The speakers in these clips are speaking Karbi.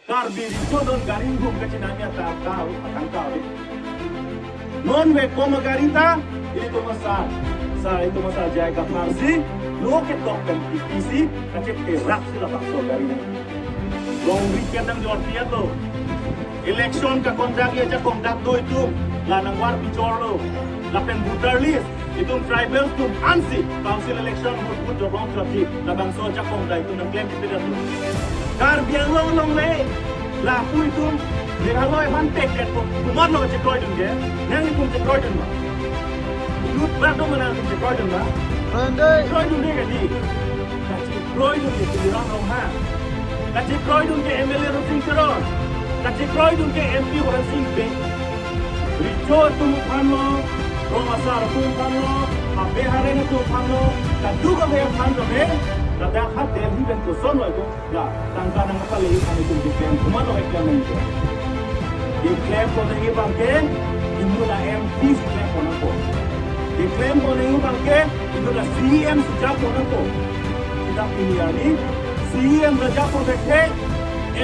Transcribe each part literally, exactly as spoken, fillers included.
Karbi Riso Nimso Gari Hum kachinamji ata ka, atangka ave. Non ve koma gari ta, ilitum asar, sa ilitum asar J I Kathar si, lo ketok pen P P C, kachetherak si labangso gari nang. Longri kenang jor tiat lo. Election ka conduct ya ja conduct do itum, la nangvar pichor lo. Lapen voter list, itum tribal atum ansi council election ahut ahut jobong traffic, labangso ajakong ta itum nangklem pipedam lo. Karbi Anglong longle, lapu itum Meghalaya aphan pek pek ko, komatlo chekroidun ke, nanglitum chekroidun ma? Lut bak do ma nanglitum chekroidun ma? Rande. Kroidunde kadi. Kachekroidun ke Tuliram Ronghang. Kachekroidun ke M L A Ronsing Teron. Kachekroidun ke M P Horen Sing Bey. Riso atum aphan lo, rong asar atum aphan lo, habe haren atum aphan lo, kadokave aphan kave, ladak ha Delhi pen kosonlo itum, la tangka nangpale aphan itum keklem, komatlo keklem nangji? Keklem ponnangji abangke, inut a-M P si klem ponnangpo. Keklem ponnangji abangke, inut a-C E M si ja ponnangpo. Seta pini arni, C E M ta ja pon thekthe,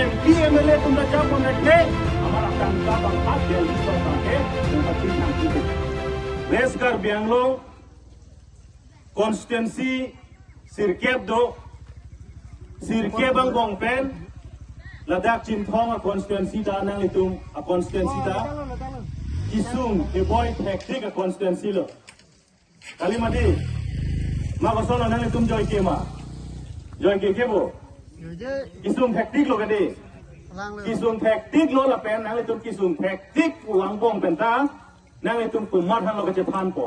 M P M L A atum ta ja pon thekthe, amat atangka abang ha Delhi along abangke, nangpachingthang pipedam. West Karbi Anglong constituency sirkep do, sirkep angbong pen, ladak Chinthong a-constituency ta, nanglitum a-constituency ta, kesung keboi thektik a-constituency lo. Kali mati, ma kosonlo nanglitum joike ma? Joike ke bo? Kesung thektik lo kadi. Kesung thektik lo lapen nanglitum kesung thektik pu angbong pen ta, nanglitum komat aphan lo kachethanpo?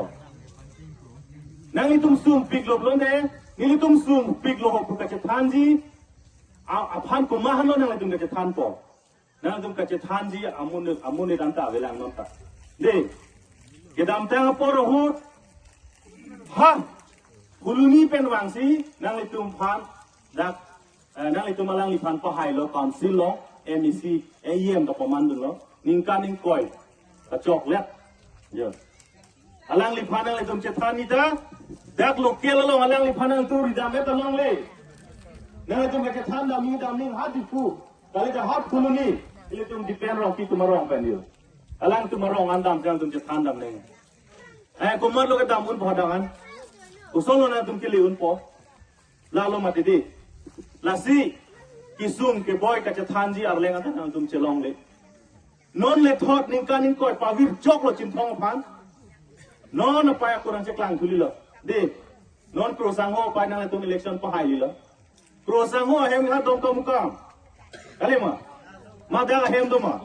Nanglitum sungpik lo pulote, nelitum sungpik lo ho pu kachethanji a-, aphan komat aphan lo nanglitum kachethanpo? Nanglitum kachethanji amonit, amonit anta avelang non ta. Dei, kedamtang apor ahut, ha Phuloni pen vangsi nanglitum aphan dak, eh, nanglitum alangliphan pahailo council along, M A C, A E M ta pamandunlo, ningkan ingkoi kachoklet. Yo. Alangliphan nanglitum chethan nita, dak local along alangliphan nangtum ridam-et along le. Nanglitum kachethan dam nangji dam nang ha Diphu, kalite ha Phuloni, ilitum Dipen Rongpi atum arong pen yo. Alangtum arong an dam, nangtum chethan dam nang. Eh, komatlo kedam unpo hadak an? Kosonlo nangtum kele unpo? Lalo mati dei. Lasi, kesung keboi kachethanji arleng anta nangtum chelongle. Non le thot ningkan ingkoi pavir choklo Chinthong aphan. Non apei akurang cheklang thulilo. Dei, non Kro Sangho apei nanglitum election pahaililo. Kro Sangho ahem ha Dongkamukam. Kali ma? Ma dak ahem do ma?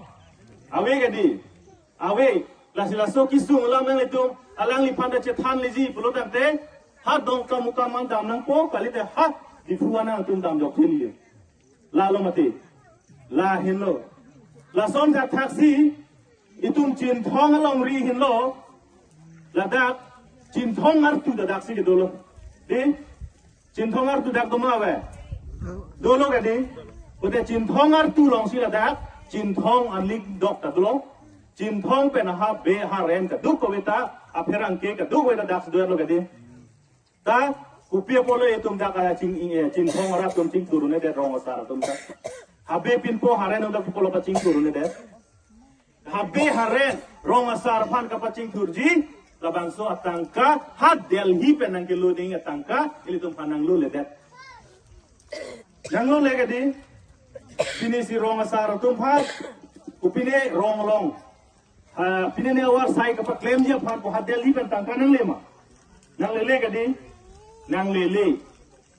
Ave kadi. Ave, lasi laso kesung alam nanglitum alangliphan ta chethan leji pulo tangte, ha Dongkamukam an dam nangpo, kalite ha Diphu an nangtum damjok thili. Lalo mati. Lahenlo. Lason thakthaksi, itum Chinthong alongri henlo, ladak Chinthong artu ta daksi kedolo. Dei, Chinthong artu dak do ma ave? Dolo kadi. Pute Chinthong artu alongsi ladak Chinthong aling dok ta dolo. Chinthong pen habe haren kadokave ta, apherangke kadokave ta daksi doverlo kadi. Ta, kopi apotlo itum dak a ching, eh, Chinthong arat atum chingthur un-edet, rong asar atum ta? Habe pinpo haren atum dak kopilo pachingthur un-edet? Habe haren rong asar aphan kapachingthurji, labangso atangka ha Delhi pen nangkelo ding atangka ilitum aphan nangloledet. Nanglole kadi, pini si rong asar atum aphan, kopine rong along, ha, pine ne awar sai kapaklemji aphan ko ha Delhi pen tangka nangle ma? Nanglele kadi, nanglele.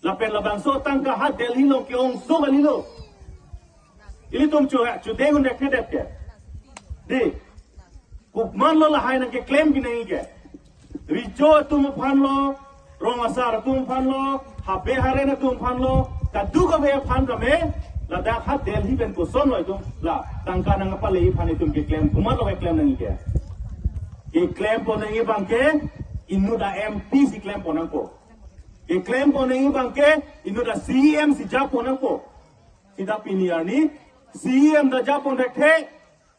Lapen labangso tangka ha Delhi along ke-ongso kalilo. Ilitum chu, chu dengun dek kedet ke. Dei, komatlo lahai nangkeklem pinangji ke? Riso atum aphan lo, rong asar atum aphan lo, habe haren atum aphan lo, kadokave aphan tame, ladak ha Delhi pen kosonlo itum la tangka nangpaleji aphan itum keklem, komatlo keklem nangji ke? Keklem ponnangji abangke inut a-M P si klem ponnangpo. Keklem ponnangji abangke inut a-C E M si ja ponnangpo. Seta pini arni C E M ta ja pon thekthe,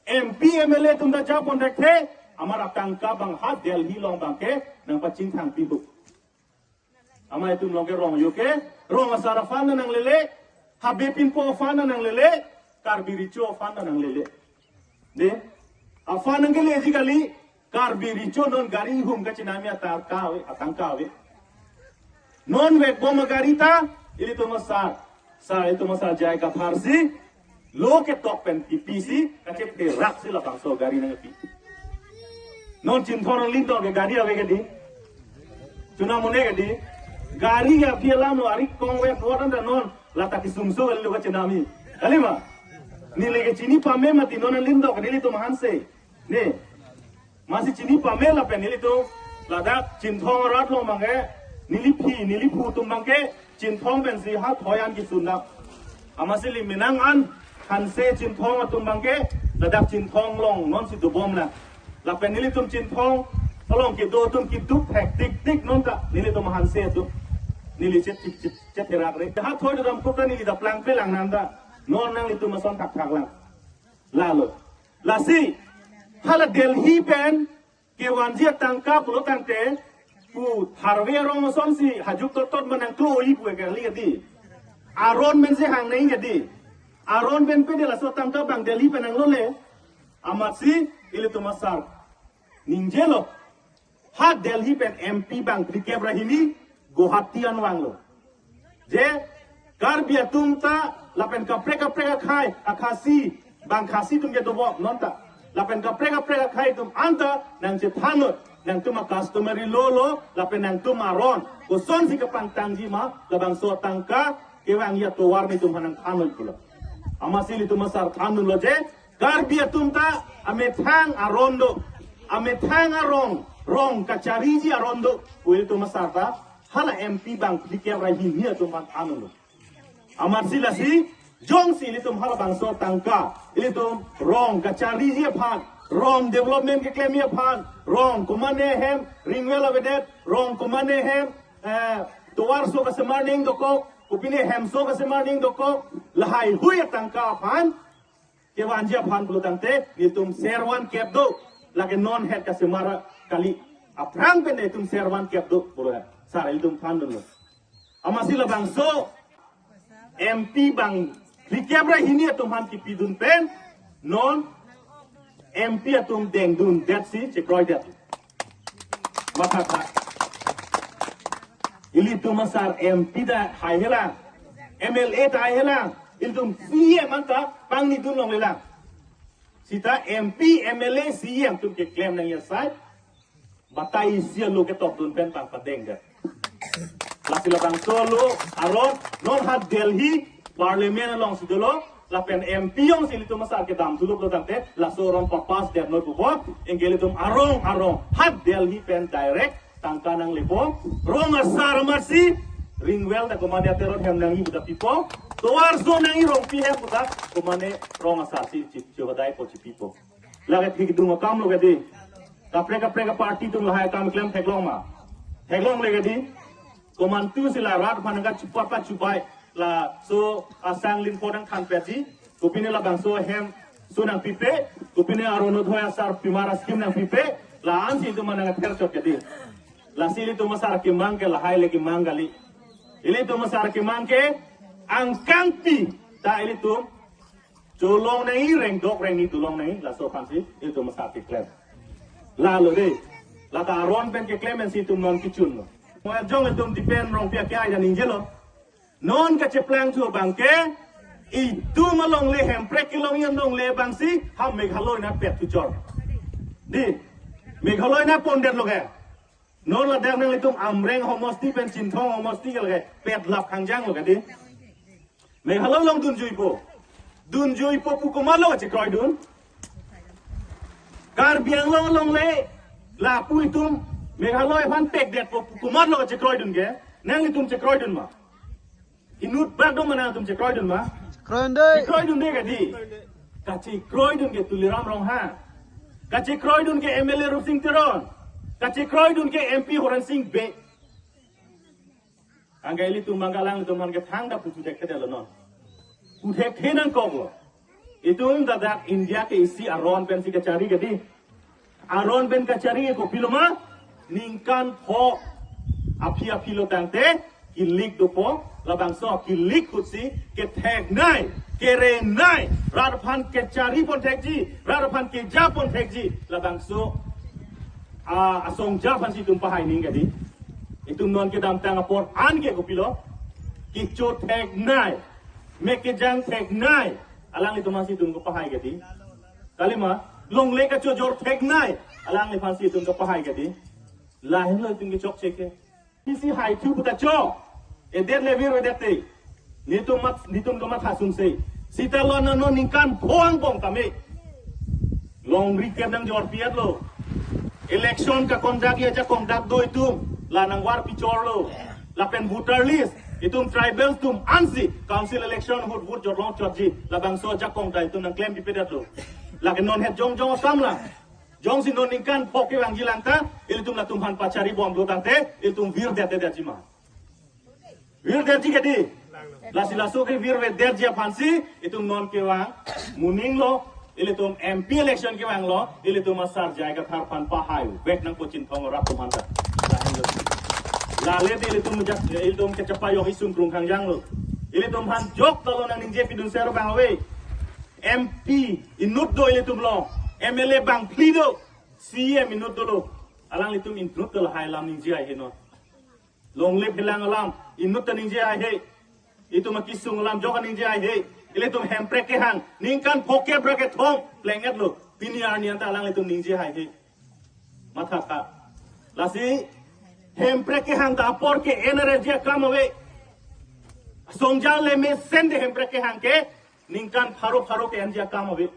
M P M L A atum ta ja pon thekthe, amat atangka abang ha Delhi along abangke nangpachingthang pipo. Amei atum along ke rong, yo ke rong asar aphan nanglele, habe pinpo aphan nanglele, Karbi Recho aphan nanglele. Ne? Aphan nangkeleji kali, Karbi Recho non gari hum kachinami atangka ave, atangka ave. Non vekbom agari ta, ilitum asar. Sar, ilitum asar J I Kathar si, lo ketok pen pipi si, kachetherak si labangso gari nangpi. Non Chinthong nanglindok ke gari ave ke dei. Chonam un-e ke dei. Gari ke aphi alam lo, ari kongvet vot anta non, lata kesungso kali lo kachinami. Kali ma? Neli ke chini pame mati non nanglindok, nelitum hanse. Ne? Amatsi chini pame lapen nelitum ladak Chinthong arat along abangke, neliphi, neliphu atum abangke, Chinthong pensi hathoi an kesun nang. Amatsi ili menang an hanse Chinthong atum abangke, ladak Chinthong along nonsi dobom nang. Lapen nelitum Chinthong along kedo atum keduk thektik tik non ta, nelitum hanse atum. Neli chet, chet, chet, chetherak re. Hathoi dodam kok ta neli ta plangple lang nang ta. Non nanglitum ason thakthak lang. Lalo. Lasi, hala Delhi pen, kevanji atangka pulo tangte, pu tharve arong asonsi, hajuk tot tot ma nangklo-i pu ke kali ke dei. Aron pensi hang nang ke dei. Aron pen pe dei laso atangka abang Delhi pen nanglole. Amatsi, ilitum asar ningjelo. Ha Delhi pen M P bang phlikep ra hini Guwahati an vanglo. Je Karbi atum ta lapen kaprek kaprek akhei, akhasi, bang Khasi atum ke dobom non ta. Lapen kaprek kaprek akhei atum anta nangchethannon, nangtum a-customary law lo, lapen nangtum aron kosonsi kepangtangji ma, labangso atangka kevangji atovar nelitum aphan nangthannon pulo. Amatsi ilitum asar thandunlo je, Karbi atum ta amethang aron do, amethang arong, rong kachariji aron do, pu ilitum asar ta, hala M P bang phlikep ra hini atum aphan thandunlo. Amatsi lasi, jongsi ilitum halabangso atangka, ilitum rong kachariji aphan, rong development keklemji aphan, rong komane hem, ring well avedet, rong komane hem, eh, tovar so kasemar ning dokok, kopine hemso kasemar ning dokok, lahai hui atangka aphan, kevanji aphan pulo tangte, nelitum ser van kep do, lake non het kasemar kali, aphrang pen nelitum ser van kep do, pulo ya, sar ilitum thandunlo. Amatsi labangso, M P bang phlikep ra hini atum aphan kipidun pen, non M P atum dengdundetsi chekroidet. Matha tha. Ilitum asar M P ta hai helang. M L A ta hai helang. Ilitum C E M anta pangnidun longle lang. Sita M P, M L A, C E M atum keklem nangji asai. Batai isi alo ketokdun pen pangpadengdet. Lasi labangso alo aron non ha Delhi Parliament alongsi dolo, lapen M P jongsi ilitum asar kedam thuluk lo tangte, laso aron papass det noi pupo, anke ilitum arong arong ha Delhi pen direct tangka nanglepo, rong asar amatsi, ring well ta komane aterot hem nangji puta pipo, tovar so nangji Rongpi hem puta, komane rong asar si chip, chihodai po chipipo. Lake thik dung akam lo ke dei. Kaprek kaprek aparty atum lahai akam klem theklong ma. Theklongle ke dei. Komantusi la rat aphan nangkachupa pachupai. Laso asang limpo nangthanpetji. Kopine labangso hemso nangpipe. Kopine Orunodoi asar pimar a-scheme nangpipe. La-ansi itum nangther chot ke dei. Lasi ilitum asar kemang ke lahai le kemang kali. Ilitum asar kemang ke angkangpi ta ilitum cholong nangji, rengdok rengni dolong nangji, laso aphansi ilitum asar keklem. Lalo dei, lata aron pen keklem pensi itum non kechunlo. Mo ajong itum depend Rongpi akhei ta ningjelo. Non kacheplang thu abangke, itum alongle Hemprek kelongji alongle abangsi, ha Meghalaya nat pet thuchor. Dei, Meghalaya nat pondetlo ke. Non ladak nanglitum Amreng homosti pen Chinthong homosti ke lake pet lap hangjang lo ke dei. Meghalaya along dunjuipo. Dunjuipo pu komatlo kachekroidun. Karbi Anglong alongle lapu itum Meghalaya aphan pekdetpo pu komatlo kachekroidun ke. Nanglitum chekroidun ma? Inut bak do ma nangtum chekroidun ma? Kroidun dei. Chekroidun dei ke dei. Kachekroidun ke Tuliram Ronghang. Kachekroidun ke M L A Rupsing Teron. Kachekroidun ke M P Horen Sing Bey. Anke ilitum Mangalang itum aphan ke thangta puthekthe detlo non. Puthekthe nangkoklo. Itum ladak India ke isi aron pensi kachari ke dei. Aron pen kachari ke kopilo ma? Ningkan pho aphi aphi lo tangte kilik dopo, labangso kilik ahutsi ketheknei, Kere nai, rat aphan kechari pon thekji, rat aphan keja pon thekji, labangso, ah, asong ja aphansi itum pahai ning kadi. Itum non kedamtang apor an ke kopilo, kecho thek nai, mek kejang thek nai, alanglitum aphansi itum kepahai kadi. Kalima, longle kachojor thek nai, alangli aphansi itum kepahai kadi. Lahenlo itum kechokche ke. Isi hai thu puta cho. Edet le virvedet te. Netum mat, netum kamatha sungse. Sita lo nano ningkan pho angbong tame. Longri kem nangjor piat lo. Election ka conduct ya ajakong dak do itum. La nangvar pichor lo. Lapen voter list. Itum tribal atum ansi. Council election ahut vote jor long chotji. Labangso ajakong ta itum nangklem pipedet lo. Lake non het jongjong akam la. Jongsi non ningkan pho kevangji lang ta, ilitum latum aphan pachari bomlo tangte, ilitum virdetdetji ma. Virdetji kadi. Lasi laso ke virvedetji aphansi, itum non kevang, muning lo, ilitum M P election kevanglo, ilitum asar J I Kathar aphan pahai, vek nangpo Chinthong Rat atum aphan ta. Lale te ilitum jak, ilitum kechapayong isung krung khangjang lo. Ilitum aphan jok talo nangningje pidun ser bang ave. M P inut do ilitum along, M L A bang phli do, C E M inut dolo, alanglitum inut do lahai alam ningje haihe non. Longle phelang alam, inut ta ningje haihe, itum akesung alam jok ningje haihe, ilitum hemprek kehang, ningkan phokep ra kethom, pleng-et lo, pini arni anta alanglitum ningje haihe. Matha kha. Lasi, hemprek kehang ta apor ke-en arji akam ave. Songja le mesen de hemprek kehang ke, ningkan pharo pharo ke-enji akam ave.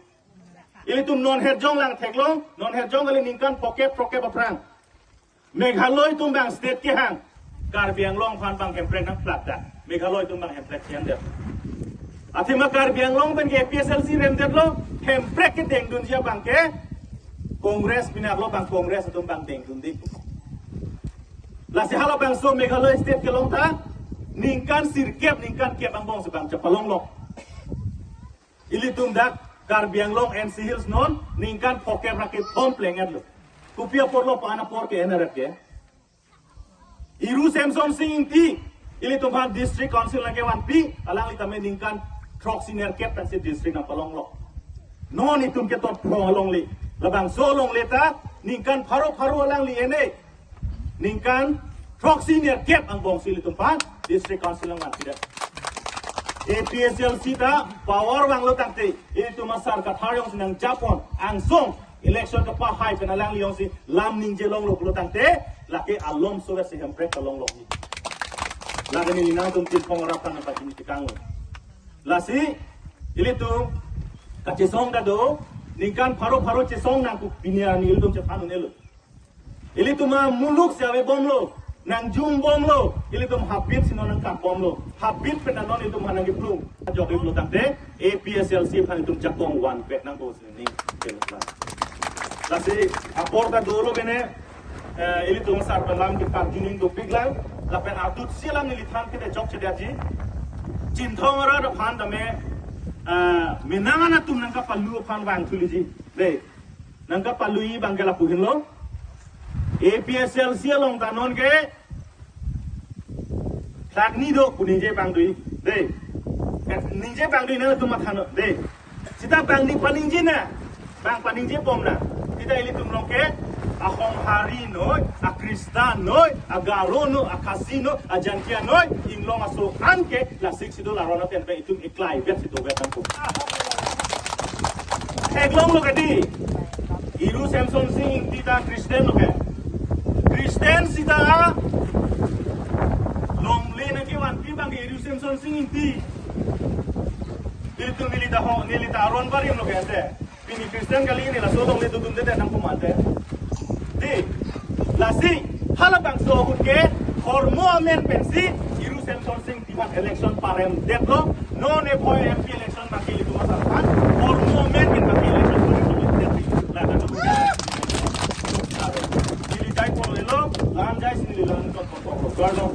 Ilitum non herjong lang theklong, non herjong kali ningkan phokep phokep aphrang. Meghalaya atum bang state kehang, Karbi Anglong aphan bang hemprek nangplat ta. Meghalaya atum bang hemprek sian der. Athema Karbi Anglong pen ke A P H L C remdetlo, hemprek kedengdunji abang ke Congress pinak lo bang Congress atum bang dengdun di. Lasi halabangso Meghalaya state kelong ta, ningkan sirkep, ningkan kep angbong si bang chepalong lo. Ilitum dak Karbi Anglong N C Hills non, ningkan phokep ra kethom pleng-et lo. Kopi apor lo pan apor ke-en ret ke. Iru Semson Sing Ingti, ilitum aphan District Council nangkevanpi, alangli tame ningkan throksi nerkep pensi district nangpalong lo. Non itum ketot pho alongle. Labangso alongle ta, ningkan pharo pharo alangli ene. Ningkan throksi nerkep angbong si ilitum aphan District Council nangvanpidet. A P H L C ta power vanglo tangte, ilitum asar Kathar jongsi nangja pon, angsong election kapahai pen alangli jongsi lam ningje longlo pulo tangte, lake alom sovet si hemprek ta longlo. Lake neli nangtum Chinthong Rat aphan nangpachini tekang lo. Lasi, ilitum kachesong ta do, ningkan pharo pharo chesong nangkok pini arni ilitum chethan un-elo. Ilitum amuluk si ave bomlo, nangjung bomlo, ilitum habit si non nangkap bomlo, habit pen non ilitum aphan nangkeplung. Jok iplo tangte, A P H L C aphan itum jakong vanpet nangpo si ning. Lasi apor ta dolo bene, eh, ilitum asar pen lam keparjuning dopik lang, lapen adut si alam neli than kete chokcheji. Chinthong Rat aphan tame, eh, menang an atum nangkapalu aphan vangthuji. Dei. Nangkapalui abang ke lapu henlo. A P H L C along ta non ke thak ni do pu ningje bang dui. Dei. Ningje bang dui nangtum matha non. Dei. Sita bang ni paningje na. Bang paningje bom na. Sita ilitum along ke Ahonghari noi, a Christian noi, a Garo noi, a Khasi noi, a Jaintia noi, inglong aso an ke la sik sido la rona pen pe itum iklai bet sido bet tangko. Theklonglo kedi. Iru Semson Sing Ingti ta Christian lo ke. Christian sita longle nangkevanpi abang ke Iru Semson Sing Ingti. Ilitum neli ta ho, neli ta aron barim lo ke ante. Pini Christian kali neli laso longle dodundedet nangpo mate. Dei, lasi, halabangso ahut ke, hormu amen pensi, Iru Semson Sing Ingti aphan election paremdetlo, non e boy M P election baki ilitum asar aphan, hormu amen pen baki election paremdetlo. Lata tu. Neli jai polo elo, lan jai si neli lan ko ko ko.